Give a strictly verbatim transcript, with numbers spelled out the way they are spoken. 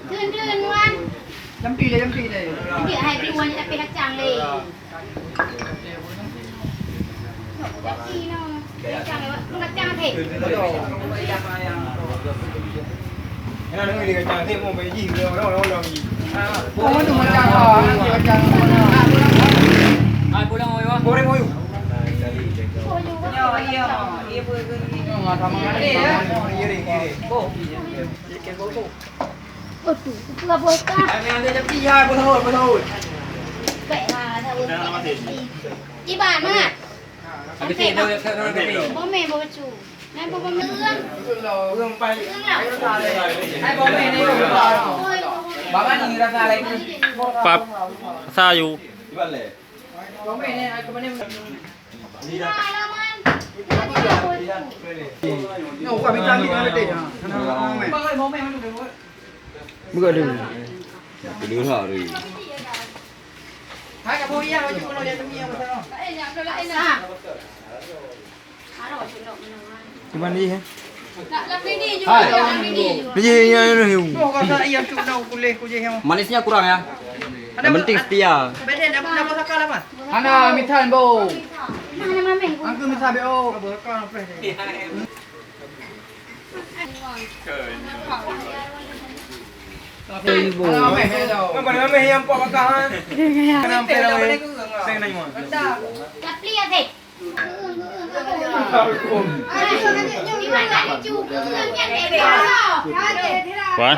Kheun-kheun, Wan. Jampi le, jampi le. Cit hai piwan tapi kacang le. Jampi no. Kacang le, Wan. Kacang le. Aduh, buka bocah. Baik, ha, dah. Iban, Mat. Habis tu, dah, dah, dah, dah. Bomé, bomé cu. Nai bomé urang. Urang pai. Urang lah. Hai, bomé ni. Oi, bomé. Bapa ni rasa lain. Pap, sayu. Iban le. Bomé ni, aku mana? Iban lah, Man. Ni, aku ambil tali dengan letih. Ha. Bomé, bomé mana? Buka dulu. Dulu lah, Rui. Cuman ni, eh. Ni, ni, ni, ni. Manisnya kurang, ya. Yang penting setia. Hana, mitan, bo. Angku mitan, bo. Ibu. Mana meh yang pak bakah, ha? Kenapa dah boleh? Saya nak nyawa. Tapi ya, Dek. Wan.